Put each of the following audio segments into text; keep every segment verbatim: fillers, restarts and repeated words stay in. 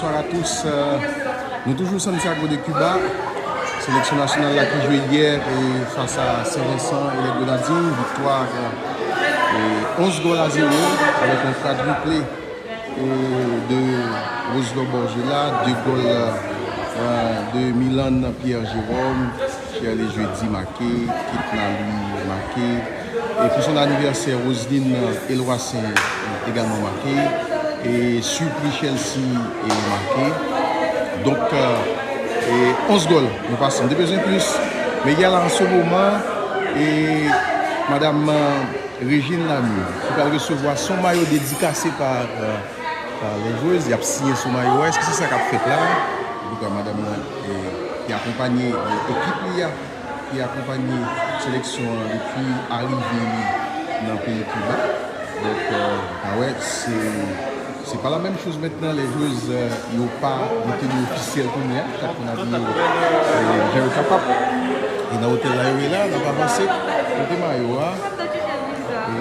Bonsoir à tous. Euh, nou toujou Santiago de Cuba. Seleksyon nasyonal la ki jwe yè e fas a Sen Vensan e lè Grenadin. Viktwa e onz gòl a zewo avèk yon kwadriple e de Roselot Borgella, de gòl euh, de Milan Pierre Jérôme, Pierre Lejeudi make, Kitna Louis make, e pou son anivèsè, Roseline Eloissaint egalman make, e Supri Chelsea e make. Donk, euh, e onz gòl, nou pase, nou te bezwen plis. Men yè la, an se moman, e madam, euh, Régine Lamure, ki pral resevwa son mayo dedikase pa, euh, pa lè jwez, y ap siyen sou mayo a. Èske se sa k ap fèt la? Antouka, madanm nan, e, ki akonpanye, e, ekip li a, ki akonpye seleksyon an depi arive li nan peyi Kiba. Donk, euh, a wè, se, se pa la menm choz mentnan, lè jwez, euh, yo pa mete li ofisyèl kounye a, chak moun abiye, euh, jan yo kapab. E nan otèl la yo ye la, n ap avanse, pote mayo a. E,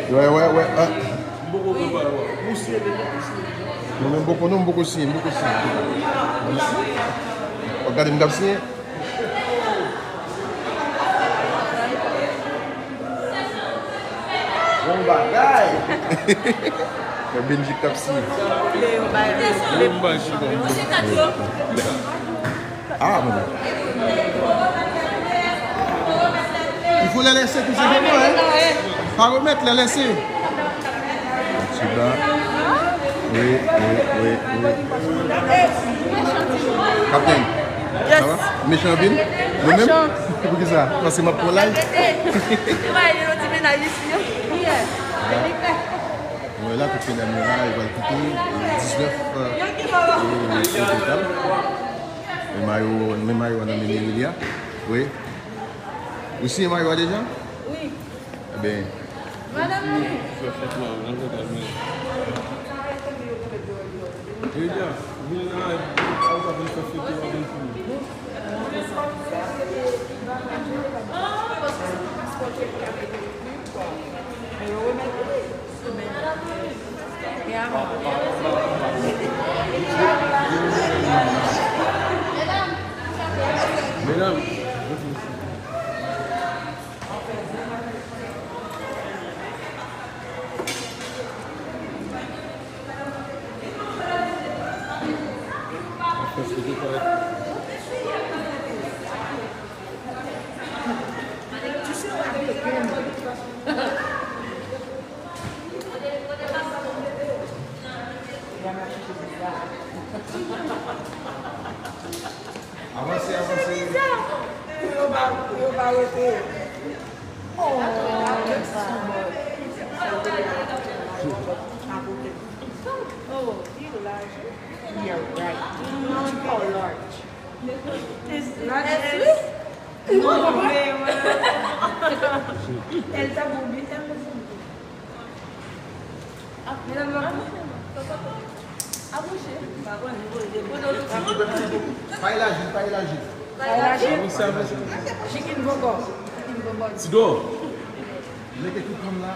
Wè, wè, wè. Ah. Nou menm poko, nou, m poko siyen, m poko siyen. W ap gade m k ap siyen? Bon bagay! Wè Benji k ap siyen. Bon bagay. Ah, bon. Il faut les laisser tout simplement, hein. Pa remèt, les laisser. Ti ba. Wi, wi, wi, wi. Kaptenn. Yes. Sa va? Mechan anpil? Nou menm? Mechan. Poukisa? Paske m ap pran laj. Bon, e la, tout medam yo la, yo pral kite, e, diznèf, e, o total. Men mayo, men mayo a nan men Nerelia. Wi. Ou siyen mayo a deja? Wi. Ebyen. Madanm Lani. Nerelia, vin la, ou ka vin fè foto avè nou. Medam, Avanse, avanse. Pou yo pa, pou yo pa rete. Oh, that's so much. Oh, he large. You're right. How large? Large. Yes. Non, men, euh, elle t'a bombé, elle me bombe. Medam yo ap mouche. Ap mouche. Pa elaji, pa elaji. Pa elaji. Chicken bòkò. Chicken bòkò. Sido. Mete tout fanm la.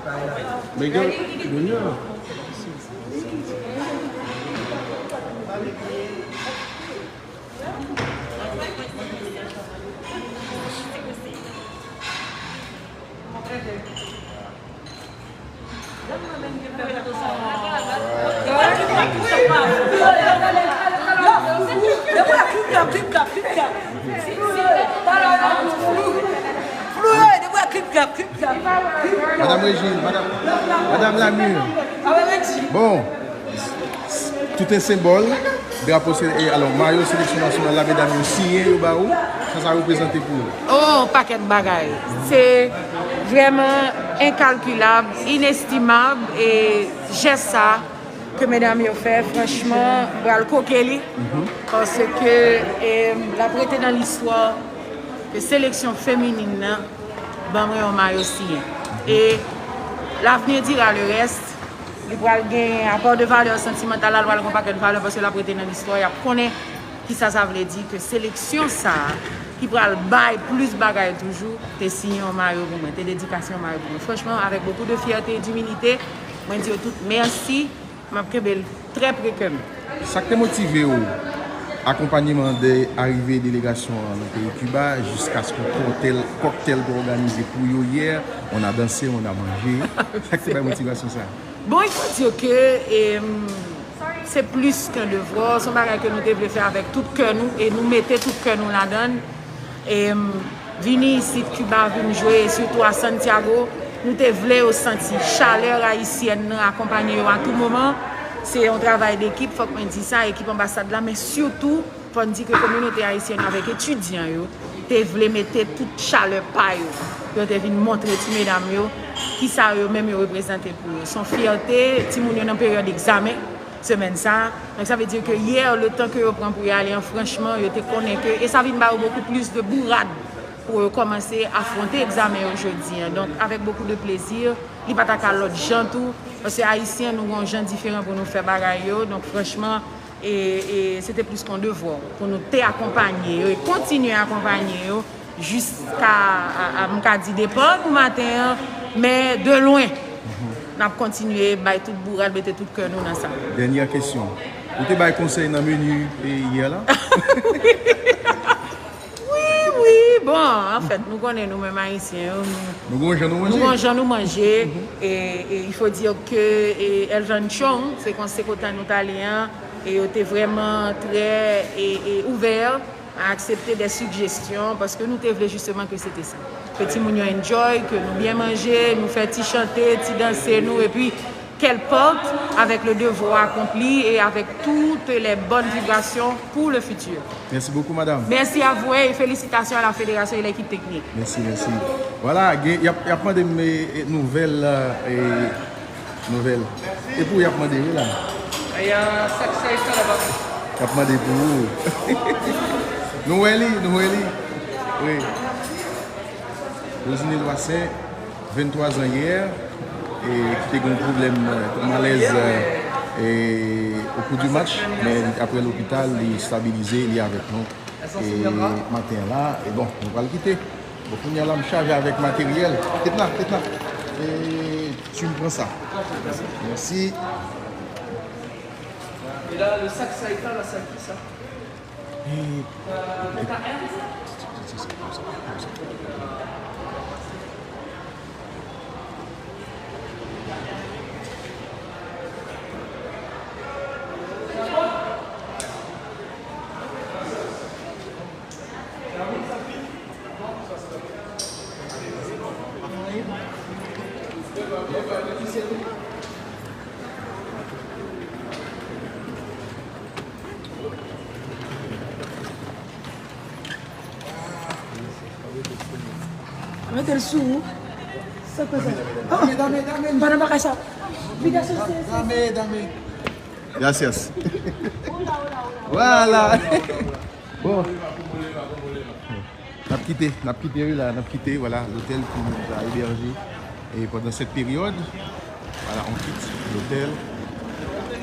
Pa elaji. Men gen, gen yon. Madame Régine, madame, madame Lamure. Bon, tout un symbole. Drapo se, e, alò, mayo seleksyon nasyonal la, medam yo siyen, yo ba ou. Sa sa reprezante pou ou? Oh, pakèt bagay. Se vrèman enkalkilab, inestimab, e jès sa ke medam yo fè, franchman, m pral koke li, paske, e, l ap rete nan listwa ke seleksyon feminin nan ban mwen yon mayo siyen. E l'avenir dira le reste. Li pral gen, apò de valè santimantal la, li pral gen yon pakèt valè paske l ap rete nan listwa, y ap konnen kisa sa vle di ke seleksyon sa a, ki pral bay plis bagay toujou, te siyen yon mayo pou mwen, te dedikasyon yon mayo pou mwen. Franchman, avec beaucoup de fierté et d'humilité, mwen di yo tout mèsi, m ap kenbe l trè pre kè m. Sa k te motive w, akonpanyeman de arive delegasyon an nan peyi Kiba, jiskaske yon kòktèl, kòktèl te òganize pou yo yè, on a dansé, on a manje. Sa k te bay motivasyon sa? Bon, il faut dire que eh, c'est plus qu'un devoir, se yon bagay ke nou te vle fè avèk tout kè nou e nou mete tout kè nou ladan l. E vini isit Kiba, vin jwe, sitou a Santiago, nou te vle yo santi chalè ayisyèn nan, akonpanye yo a tou moman. Se yon travay dekip, fòk mwen di sa, ekip anbasad la, men sitou fò n di ke kominote ayisyèn avèk etidyan yo te vle mete tout chalè pa yo pou yo te vin montre ti medam yo kisa yo menm yo reprezante pou yo. Se yon fyète, timoun yo nan peryòd egzamen semèn sa a. Donk sa vle di ke yè, letan ke yo pran pou y ale an, franchman, yo te konnen ke, e sa vin ba yo bokou plis de bourad pou yo kòmanse afwonte egzamen yo jodi an. Donk, avec beaucoup de plaisir, li pa ta ka lòt jan tou, paske ayisyen, nou gen yon jan diferan pou nou fè bagay yo. Donk, franchman, e, e se te plis kon devwa pou nou te akonpanye yo e kontinye akonpanye yo jiska, a, a, m ka di depa nou maten an, men de lwen, n ap kontinye bay tout bourad, mete tout kè nou nan sa. Dènyè kesyon. Ou te bay konsèy nan meni e, yè la? Wi, wi, bon, anfèt, nou konnen nou menm ayisyen yo, nou, Nou gon jan nou nou manje? Gon jan nou manje, e, e il faut dire que e, Elvan Chong, se konsekotan nou t ale an, e yo te vrèman trè e, e ouvè a aksepte de sijesyon, paske nou te vle jisteman ke se te sa. Ke timoun yo enjoy, ke nou byen manje, nou fè ti chante, ti danse nou, epi qu'elle parte avec le devoir accompli et avec toutes les bonnes vibrations pour le futur. Mèsi bokou, madanm. Merci à vous et félicitations à la fédération et l'équipe technique. Mèsi, mèsi. Vwala, gen, y ap, y ap mande m e, e, nouvèl, e, nouvèl. E pou y ap mande, wi, la. E euh, sa k sa laba? Y ap mande pou ou. Nou wè li, nou wè li. Wi. Rosinil Wasè, venntwa zan yè, e ki te gen yon pwoblèm, e, malèz, e, e, au cours du match, men aprè lopital, li stabilize, li avèk nou. E maten an la, e bon, nou pral kite. Bon, kounye a la, m chaje avèk materyèl. Ketna, Ketna. E tu m pran sa. Mèsi. E la, le sac, sa, e la, sa, ki sa? E Euh, le K M, sa? Mete l sou ou. Sa k pase? Dame, dame, dame. Pandan bagay sa. Vida sou se. Dame, dame. Gracias. Voilà. Bon. N ap kite, n ap kite, wi, la, n ap kite, vwala, lotèl ki nou a ebèje e pandan sèt peryòd. Vwala, on kit lotèl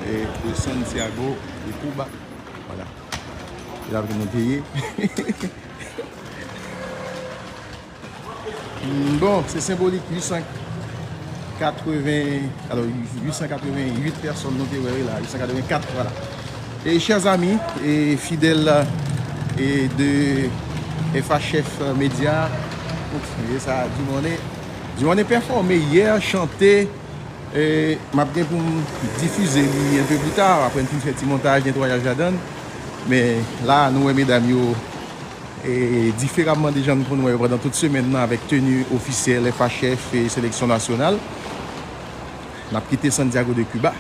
e de Santiago de Cuba. Vwala. E la pou nou peye. Mm, bon, se senbolik, uit san katreven, alò, uit san katreven uit pèsòn nou te wè, wi, la, uit san katreven kat, vwala. E chers amis, e fidèles, e de F H F Media, e sa, Dumone, Dumone pèfòme yè, chante, e m ap gen pou m difize li un peu plus tard, aprè n fin fè ti montaj, netwayaj ladan l. Men la, nou wè medam yo e diferaman de jan nou konn wè yo pandan tout semèn nan avèk teni ofisyèl F H F e seleksyon nasyonal. N ap kite Santiago de Cuba.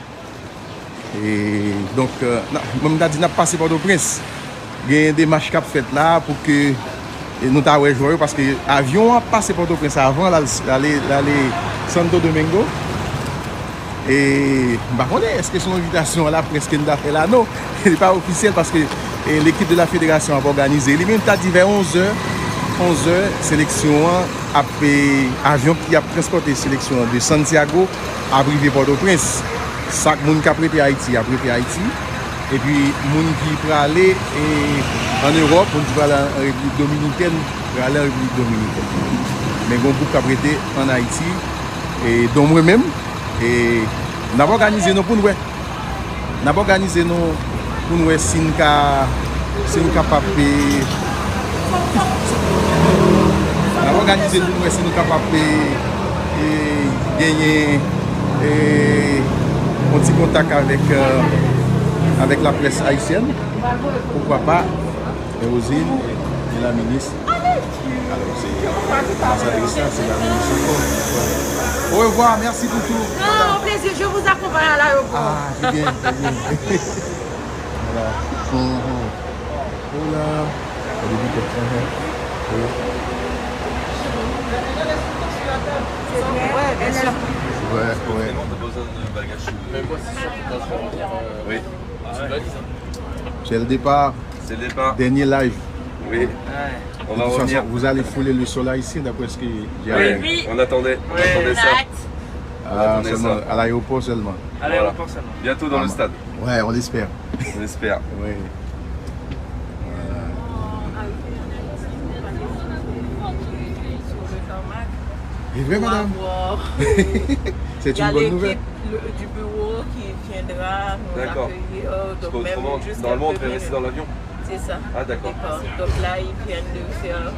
E donk, euh, n ap, mwen m ta di n ap pase Pòtoprens. Gen demach k ap fèt la pou ke, e nou ta wè jwè yo, paske avyon an ap pase Pòtoprens avan l al, l ale, l ale Santo Domingo. E m pa konnen èske se yon envitasyon a laprès ke n ta fè la, non. Li pa ofisyèl paske, e, l'équipe de la fédération ap òganize li, men m ta di vè onz è, onz è, seleksyon an ap, e, avyon ki ap transpòte seleksyon an de Santiago ap rive Pòtoprens. Sa k moun k ap rete Ayiti ap rete Ayiti. Epi moun ki prale e, ann Ewòp, moun ki prale an Repiblik Dominikèn, prale an Repiblik Dominikèn. Men gen yon gwoup k ap rete ann Ayiti, e, don mwen menm, e n ap òganize nou pou n wè. N ap òganize nou pou n wè si n ka, si n kapab, e, n ap òganize nou pou n wè si n kapab, e, e, genyen, e, yon ti kontak avèk, e, avèk laprès ayisyèn. Poukwa pa, e, Rosine, e, e la minis. Alò, se anbasadris la, se la minis ankò. Au revoir, merci pour tout. Non, au plaisir, je vous accompagne à l'aéroport. Ah, c'est bien, c'est bien. Voilà. Mhm. Hola. Gade vitès, mhm. Oui. Ouais, ouais. Oui. C'est le départ. C'est le départ. Dernier live. Oui. On va revenir. De toute façon, vous allez fouler le sol haïtien, d'après ce que j'ai appris. Oui, on attendait, on attendait ça. Ah, seulement, à l'aéroport seulement. À l'aéroport seulement. Bientôt dans le stade. Ouais, on l'espère. On espère. Oui. Voilà. C'est vrai, madame. C'est une bonne nouvelle. Il y a l'équipe du bureau qui viendra nous accueillir. D'accord. Parce qu'autrement, normalement, on devait rester dans l'avion. C'est ça. Ah, d'accord. Donc là, ils viennent de faire.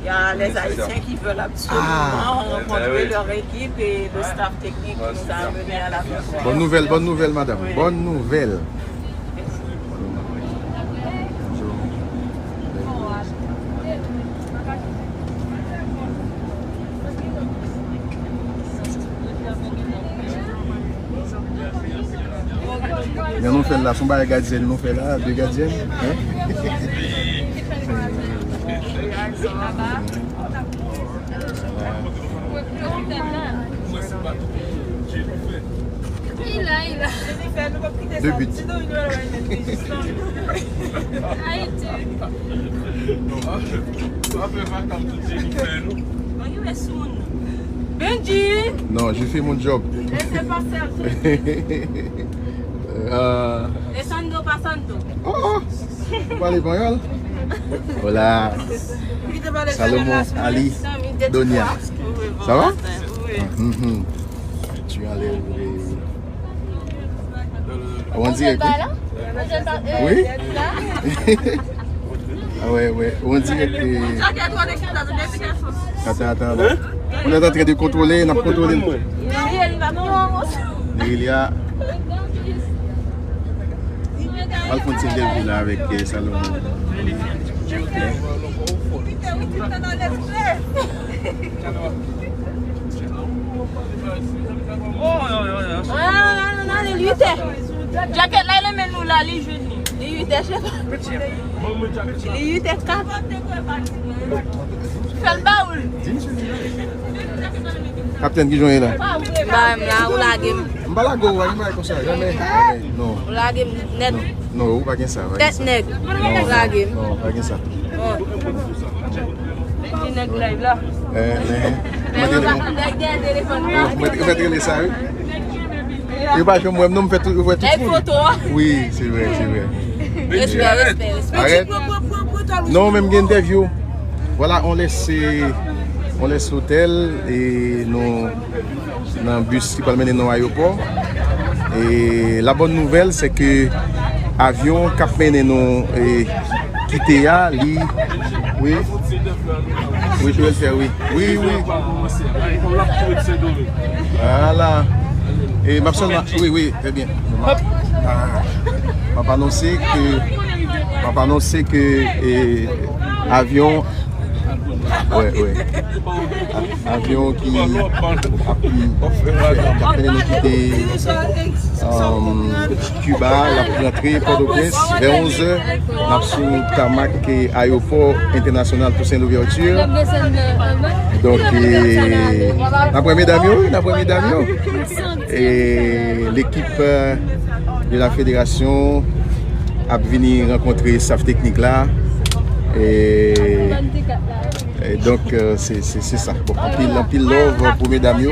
Il y a les Haïtiens qui veulent absolument rencontrer leur équipe et le staff technique qui nous a amenés à la maison. Bonne nouvelle, bonne nouvelle, madame. Oui. Bonne nouvelle. Jan nou fè l la, se yon bagay gadyèn nou fè la, de gadyèn, hein? Li la, li la. De but. Ayiti. Benji! Non, je fais mon job. Laissez passer un truc. Euh, Descendo pasando. Oh, oh. Ou pale panyòl? Hola. Salomon, Ali, Donia. Ça va? Mhm. Tu as l'air de... On dirait que... Oui? Ah ouais, ouais. On dirait que... Attends, attends, là. On est en train de contrôler, n ap kontwole. Nerelia. Al fè yon ti entèvyou la avèk, eh, Salomon. Ah, non, non, non, li uit è. Djakèt la, li men nou la, li jwenn li. Li uit è, chèf. Li uit è kat. Fè l ba ou l. Kaptèn, ki jan w ye la? Ba m la, ou lage m. M pa lage w, pa gen bagay konsa, jamè, jamè, non. Ou lage m nèt. Non, non, ou pa gen sa, pa gen sa. Tèt nèg. Non, ou lage m. Non, pa gen sa. Bon. Ti nèg live la. Eh, eh. Mwen te, mwen te, mwen te rele sa, wi. Yo pa janm wè m, non, m fè tout, yo wè tout moun. Wi, se vre, se vre. Respè, respè, respè. Arèt. Non, men m gen entèvyou. Voilà, on laisse, on laisse l'hôtel e nou nan bis ki pral mennen nou ayewopò. E la bonne nouvelle, c'est que avyon k ap mennen nou, e, kite a, li, wi. Wi, Joël fè, wi. Wi, wi. Voilà. E m ap sèlman, wi, wi, trè byen. Ah, m ap anonse ke, m ap anonse ke, e, avyon, wè, wè. A-, avyon ki ap, k ap mennen nou kite, um, Cuba, l ap rantre Pòtoprens vè onz è. N ap sou tamak, e, ayewopò entènasyonal Toussaint Louverture. Donk, e, n ap wè medam yo, wi, n ap wè medam yo. E, lekip, e, de la fédération ap vini rankontre staff teknik la. E, e donk, e, se, se, se sa. Bon, anpil, anpil love pou medam yo.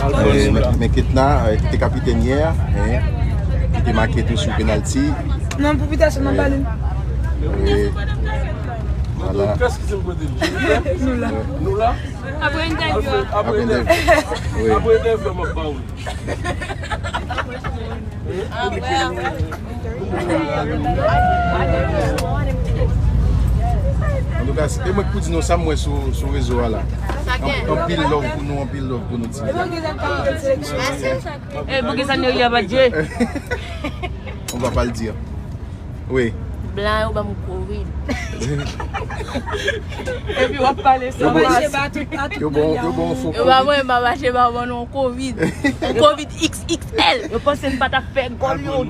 E, men, men Ketna, e, ki te kapitèn yè, e, ki Te make tou sou penalti. Non, pou pita sèlman bale. Wi. Vwala. Kès ki se l kote l? Nou la. Nou la? Apre entèvyou a. Apre entèvyou. Wi. Apre entèvyou a, m ap ba ou l. Antouka, e mwen k pou di nou sa m wè sou, sou rezo a la. Anpil love pou nou, anpil love pou nou ti. E poukisa Nery a pa t jwe? On va pas le dire. Wi. Blan yo ban m kovid. Epi w ap pale san mask. Yo bon, yo bon fo. Yo ba mwen, m pa mache, ba ban nou kovid. Yon kovid X X L. Yo panse m pa t ap fè gòl yo.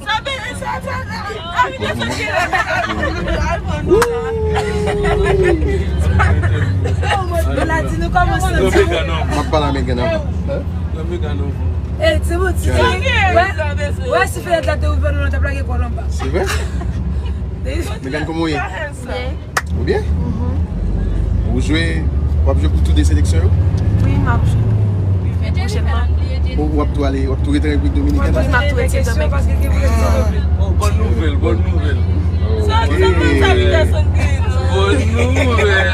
Sa byen, sa, sa, sa. Maladi nou kòmanse. M ap pale a Megan avan. Nan Megan non. Eh, se bon, ti. Wè, wè, si fenèt la te ouvè, nou t ap lage kò l anba. Se vre? Megan, kòman w ye? Ou byen? Ou jwe, w ap jwe pou tou de seleksyon yo? Wi, m ap jwe. Pwochènman. Ou, w ap tou ale, w ap tou rete Repiblik Dominikèn? Wi, m ap tou rete Dominikèn. Oh, bòn nouvèl, bòn nouvèl. Sa, sa, sa, sa, sa, sa, sa, sa. Bòn nouvèl.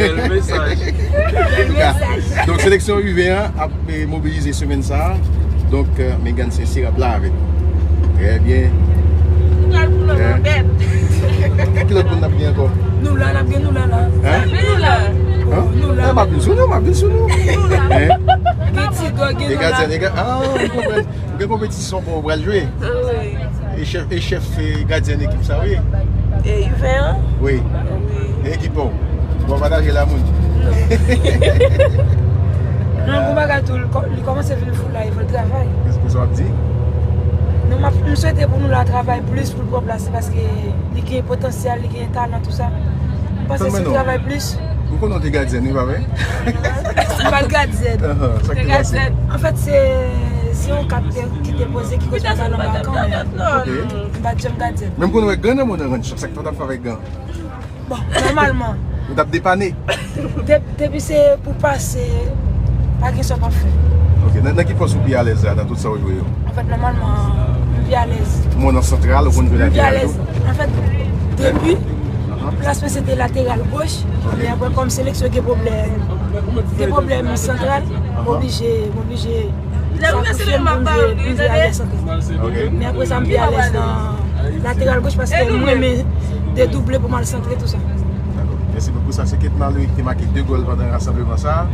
Bèl mesaj. Antouka, donk, seleksyon U V an ap, eh, mobilize semèn sa a. Donk, eh, Megan Sincère ap la avèk nou. Trè byen. Ki lòt moun n ap gen ankò? Nou la, n ap gen nou la, la. Hein? Nou la. Hein? Nou la. Eh, m ap vin sou nou, m ap vin sou nou. Hein? Gen ti dwa, gen nou la. E gadyen, e ga-, ah, m konprann. Gen konpetisyon pou w pral jwe. Wi. E chèf, e chèf, e gadyen ekip sa, wi. E U V an? Wi. Wi. E ekip ou? Bon, pataje la moun. Non, bon bagay tou, li kò-, li kòmanse vin fou la, li fò l travay. Kisa w ap di? Non, m ap, m swete pou nou la travay plis pou l pran plas li, paske li gen potansyèl, li gen talan, tou sa. M panse si l travay plis. M konnen w te gadyèn, wi, pa vre? M pa t gadyèn. Ahan, sa k te pase? Anfèt, se, se yon kat te, ki te poze, ki koz pa nan bakan. Ok. M pa t janm gadyèn. Men m konnen w wè granmoun nan rann chak, sa k fè w t ap fè avèk gan. Bon, nòmalman. Ou t ap depane? De-, depi se pou pase, pa gen sa w p ap fè. Ok, nan, nan ki pòs ou pi alèz la, nan tout sa w jwe yo? Anfèt, nòmalman, m pi alèz. Ou nan santral, ou konn jwe lateral tou? M pi alèz. Anfèt, depi, plas mwen se te lateral goch, men apre, kòm seleksyon gen pwoblèm, gen pwoblèm santral, m oblije, m oblije sakrifye m pou m jwe, pou m jwe alèz santral. Ok. Men apre sa, m pi alèz nan lateral goch paske m renmen dedouble pou m al santre tou sa. Dakò. Mèsi bokou. Sa se Ketna Loic ki te make de gòl pandan rasanbleman sa a.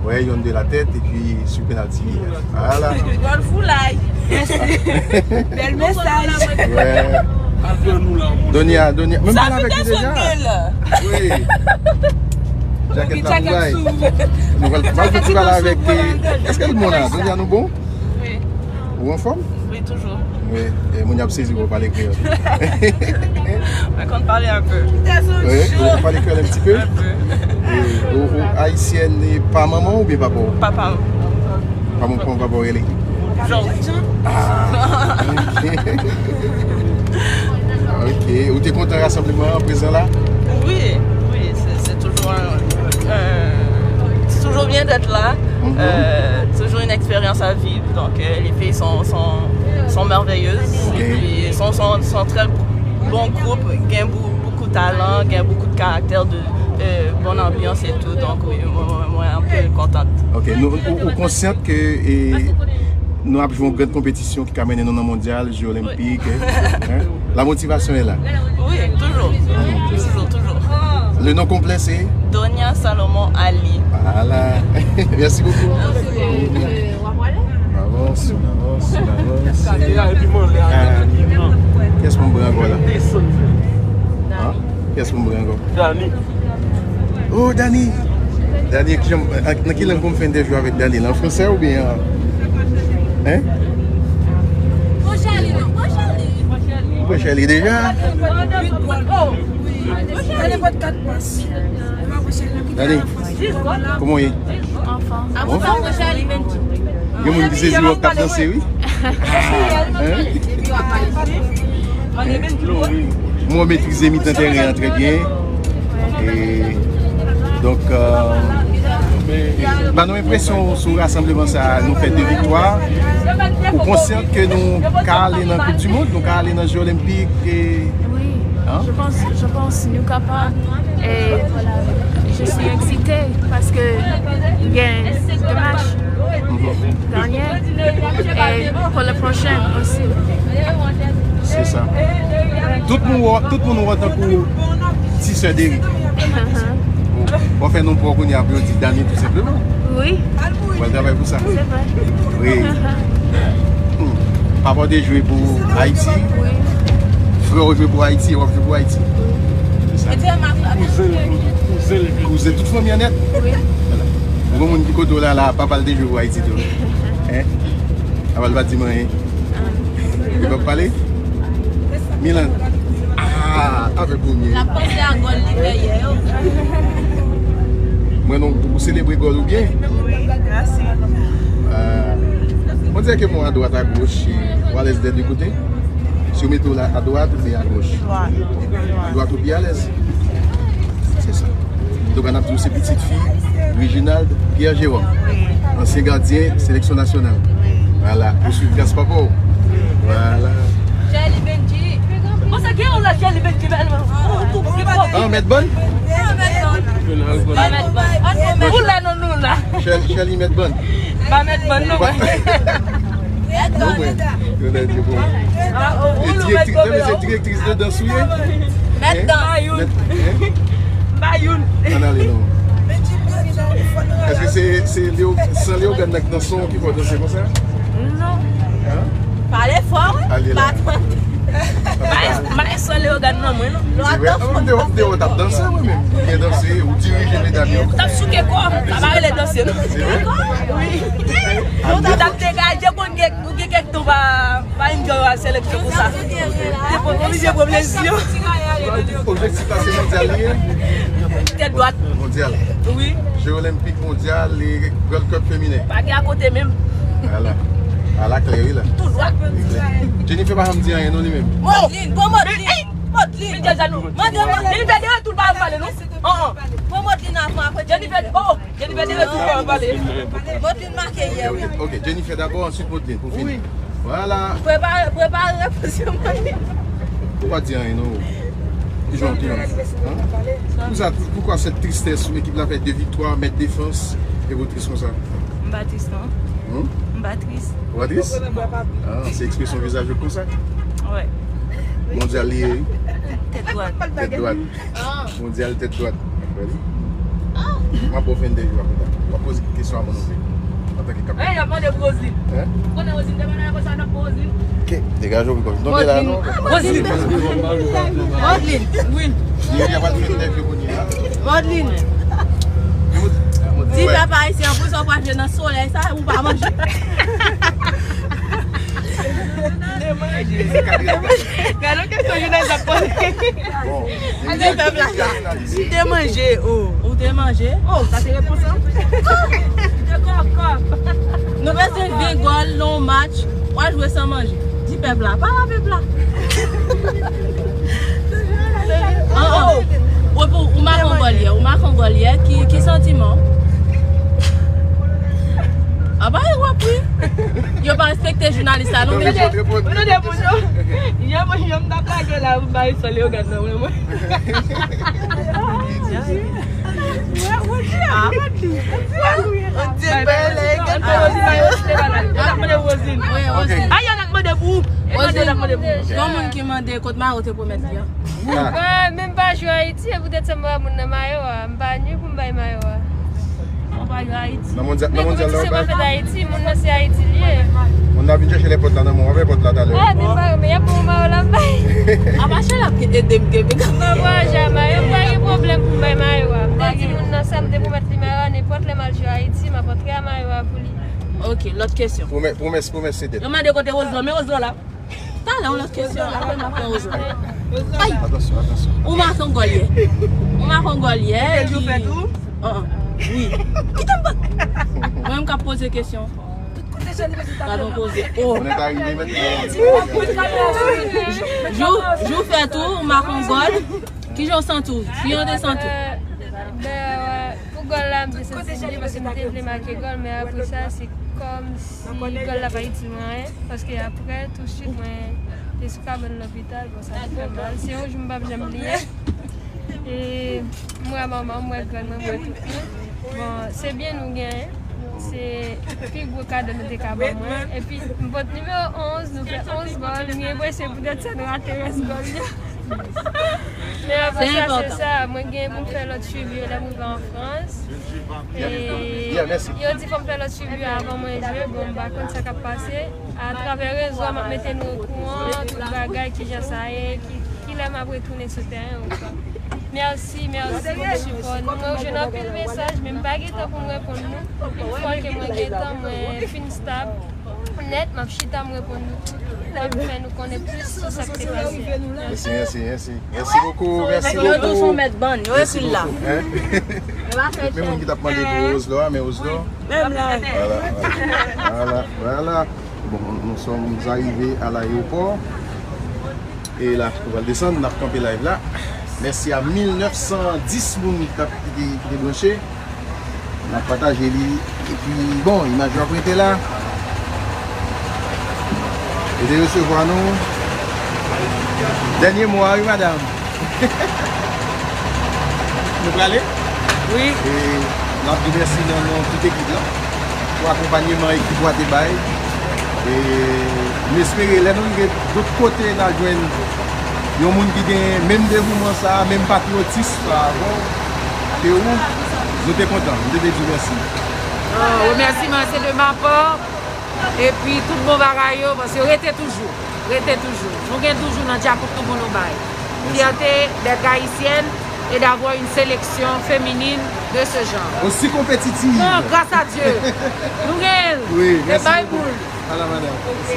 Wè, yonn de la tèt epi sou penalti. Vwala. Gòl foulay. Bèl mesaj. Wè. Donya, Donya. Menm pale avèk li deja. Wi. Jakèt la foulay. Nou pral, pral fè ti pale avèk, eh, èske l bon la? Donya, nou bon? Wi. Ou anfòm? Wi, toujou. Wi, e moun y ap sezi wè w pale kreyòl. Mwen konn pale enpe. Wi, ou konn pale kreyòl un petit peu? Enpe. E, ou, ou ayisyèn e pa manman w oubyen papa w? Papa m. Kòman, kòman papa w rele? Jean. Ah, ok. Ok. Ou te kontan rasanbleman an, prezan la? Wi, wi, se, se toujou, euh, c'est toujours bien d'être là. Mhm. Euh, toujours une expérience à vivre. Donc, euh, les filles sont, sont, sont merveilleuses. Ok. Et puis, sont, sont, sont très bon groupe. Gen bou-, beaucoup de talent, gen beaucoup de caractère, de, euh, bonne ambiance et tout. Donc, wi, mwen, mwen, mwen anpil kontan. Ok, nou, ou, ou konsyant ke, eh, nou ap jwe yon gran konpetisyon ki ka mennen nou nan mondyal, je olenpik, eh, hein? La motivation est là. Wi, toujou. Toujou, toujou. Le nom complet, c'est? Donia Salomon Ali. Voilà. Merci beaucoup. Merci. Avans, avans, avans. Ah, kiyès moun bran ankò la? Hein? Kiyès moun bran ankò? Dani. Oh, Dani! Dani, ki jan, nan ki lang pou m fè entèvyou avèk Dani la? An fransè oubyen an, hein? Pran Sherly deja? Dani, kòman w ye? Anfòm. Anfòm? Gen moun ki sezi wè w k ap danse, wi. Hein? Mwen metrize mitan teren an trè byen. E, donk, euh, Ban nou enpresyon w sou rasanbleman sa a, nou fè de viktwa. Ou konsyan ke nou ka ale nan Koup di Mond, nou ka ale nan Je Olenpik e... Oui, Hein? Je pense, je pense nous capables et je suis excitée parce que il y a deux matchs gagnés et pour le prochain aussi. Se sa. Tout moun wè, tout moun wè tankou ti sè Derrick. W ap fè non pou w kounye a pou yo di Dani tou senpleman. Oui, W al travay pou sa. C'est vrai. Oui. Hmm. Papa w te jwe pou Ayiti. Oui. Frè w jwe pou Ayiti, w ap jwe pou Ayiti. Se sa. Kouzen, tout fanmi an nèt. Oui. Ou gen moun ki kote w la la, papa l te jwe pou Ayiti tou. Hein? Papa l pa t di m anyen. Li p ap pale? Milan. Ah, avèk ou mye. L ap panse a gòl li fè yè yo. Mwen non, ou selebre gòl ou byen. Mèsi. Euh, on dirait que moi, à droite, à gauche, ou alèz des deux côtés. Si w mete w la à droite ou bien à gauche? À droite ou bien alèz. Se sa. Donk, n ap di w se pitit fi Reginald Pierre Jérôme, ansyen gadyen seleksyon nasyonal. Vwala, ou swiv tras papa w. Vwala. Shelly Benji. Bon, sa gen yon la Shelly Benji, bèlman. Ah, mèt bòn? Ba mèt bòn. Ou la non nou la. Shelly, Shelly mèt bòn. Ba mèt bòn nou. Bon, mwen, yo nan di bon. E direktris, non, men se direktris de dans ou ye? Mèt dans. Mèt, hein? Ba youn. Ann ale non. Èske se, se Leo, san Leogane nan ki nan son ki fè w danse konsa? Non. Hein? Pale fò, wi. Ale la. Maestro Leogane nan mwen, non. Se vre? Mwen te, mwen te wè w t ap danse mwen menm. Ou byen danse, ou dirije medam yo. T ap souke kò, sa pa rele danse, non. Se vre? Wi. Ou t ap degaje, konn gen, ou gen kèk ton pa, pa enjoy a seleksyon konsa. Te pran, oblije pran plezi yo. Objektif la se mondyal li ye? Tèt dwat. Mondyal. Wi. Jeux Olympiques mondyal e Gold Cup feminen. Pa gen akote menm. Ala. Ala klè wi la. Tou dwat. Jennifer pa janm di anyen non li menm. Modlin, bon Modlin. Modlin. Mande Modlin. Jennifer devan tout pa pale non. An an. Bon Modlin avan apre Jennifer. Oh, Jennifer devan tout pa pale. Modlin make yè wi. Ok, Jennifer dabò, answit Modlin pou fini. Vwala. Prepare, prepare repons yo mwen. Ou pa di anyen non. Ki jan w te anvi? Hein? Poukisa, poukisa cette tristesse? Ekip la fè de viktwa, mèt defans, e ou tris konsa? M pa tris non. Hmm? M pa tris. Ou pa tris? Ah, se ekspresyon vizaj ou konsa? Wè. Mondyal li ye? Tèt dwat. Tèt dwat. Mondyal tèt dwat. Wè li? M ap ba w fè entèvyou a kontan. W ap poze kesyon a moun ou vle. Antanke kapten. Hey, y ap mande pou Roseline. Hein? Konnen Roseline te mande konsa n ap pou Roseline. Ok, degaje w, Rico. Tonbe la, non? Roseline. Roseline. Wi. Li, li ap fè entèvyou kounye a. Roseline. Di pèp ayisyen an, pou sa w pa jwe nan solèy sa, ou pa manje. Gade kesyon Jounès ap poze. Bon. Di pèp la sa. Si te manje, oh. Ou te manje? Oh, sa se repons lan. Nou bezwen ven gòl nan yon match, w al jwe san manje. Di pèp la, pale a pèp la. An an. Ou, ou, ou make yon gòl yè, ou make yon gòl yè, ki, ki santiman w? A pa yo w ap ri. Yo pa respekte jounalis la non, mesye. Reponn, reponn. Yo, yo m t ap lage la, m bay sòl yo gad nan mwen mwen. Ou di bèlè, Yo t ap mande pou ou. Yon moun ki mande kot Mayo te pwomèt li an. Mwen menm pa jwe Ayiti, e poutèt sa m pa moun nan mayo a. M pa ni pou m bay mayo a. Ou pa jwe Ayiti. Nan mondyal, nan mondyal la, Konpetisyon pa fèt Ayiti, moun nan se Ayiti li ye. Moun nan vin chèche lèpòt la nan mwen, wè pòt la talè. Ah, men pa, men y ap bon mayo la bay. A pa chè l ap ede m kenbe kanmenm. Mwen vwayaje a mayo, m pa gen pwoblèm pou m bay mayo a. M te di moun nan sa, m te pwomèt li mayo a, nenpòt lè m al jwe Ayiti, m ap antre a mayo a pou li. Ok, lòt kesyon. Pwomès, pwomès, pwomès, se de. Yo mande kote Wozlan, men Wozlan la. Talè yon lòt kesyon, apre m ap pran Wozlan. Ay, Atansyon, atansyon. Ou make yon gòl yè. Ou make yon gòl yè. Ou te jou fè tou? An an. Wi. Kite m pa. Mwen m k ap poze kesyon. Gade yon koze. Oh. On est arrivé maintenant. Jou, jou fè tou, ou make yon gòl. Kijan w santi w? Kijan w te santi w? Ben, Gòl la, m te santi m byen paske m te vle make gòl, men apre sa, se kòmsi gòl la pa itil mwen anyen, paske apre, touswit, mwen te sou kabann lopital, bon, sa te fè mal. Se yon jou m p ap janm bliye. E m wè manman m, m wè grann mwen, m wè tout moun. Bon, se byen nou genyen. Se pi gwo kado nou te ka ban mwen. Epi, m pot nimewo onz, nou fè onz gòl. M gen enpresyon poutèt sa nou rate rès gòl yo. Men apre sa, se sa. Mwen gen pou m fè lòt swivi yo lè m rive an Frans. E yo di fò m fè lòt swivi yo avan mwen jwe. Bon, m pa konn sa k ap pase. Atravè rezo a, m ap mete nou okouran, tout bagay, kijan sa ye, ki, kilè m ap retounen sou tèren ankò. Mèsi, mèsi pou sipò nou. Mwen jwenn anpil mesaj, men m pa gen tan pou m reponn nou. Yon fwa ke mwen gen tan, mwen fin stab nèt, m ap chita, m reponn nou tout. M ap fè nou konnen plis sou sa k te pase. Mèsi, mèsi, mèsi. Mèsi bokou, mèsi bokou. Yo tou sou mèt bann, yo ekri l la. Men moun ki t ap mande pou Oslo a, men Oslo. Menm la. Voilà, voilà, voilà. Bon, nous sommes arrivés à l'aéroport. E la, nou pral desann, n ap kanpe live la. Mèsi a mil nèf san dis moun k ap, ki te, ki te branche. N ap pataje li. Epi, bon, imaj yo ap rete la. Yo te resevwa nou. Dènye mo a, wi, madam. Nou prale? Wi. E n ap di mèsi nan non tout ekip la pou akonpanyeman ekip ou a te bay. E m espere lè nou rive dòt kote, n a jwenn yon moun ki gen menm devouman sa a, menm patriyotis sa a avè w, ke ou. Nou te kontan, nou te vle di mèsi. Bon, remèsiman se de ma part. Epi tout bon bagay yo, paske rete toujou. Rete toujou. Nou gen toujou nan djakout nou pou nou bay. Fierté d'être haïtienne et d'avoir une sélection féminine de ce genre. Aussi compétitive. Non, grâce à Dieu. Nou gen l. Wi, mèsi bokou. Bay boul. A la madam. Ok.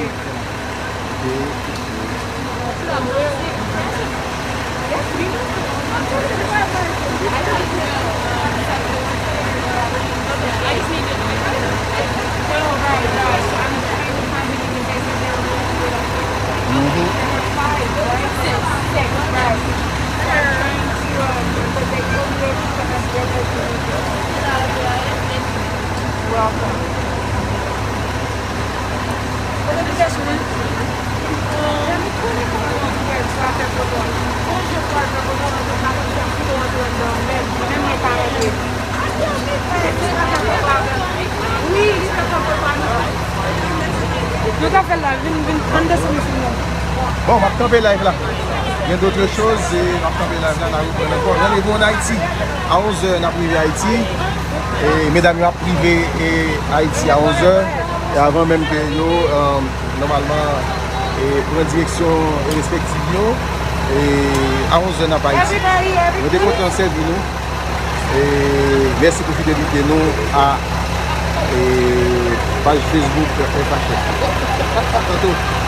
Nou ka fè l la, vin, vin, ann desann sou nou. Bon, m ap kanpe live la. Il y a d'autres choses, e m ap kanpe live la, n a reprann ankò. Randevou an Ayiti. A onz è, n ap rive Ayiti. E medam yo ap rive, e, Ayiti a onz è. E avan menm ke yo, e, nòmalman, e, pran direksyon, e, respektiv yo, e, a onz è, n ap Ayiti. Nou te kontan sèvi nou. E mèsi pou fidelite nou a, e, paj Facebook F H F. Tanto.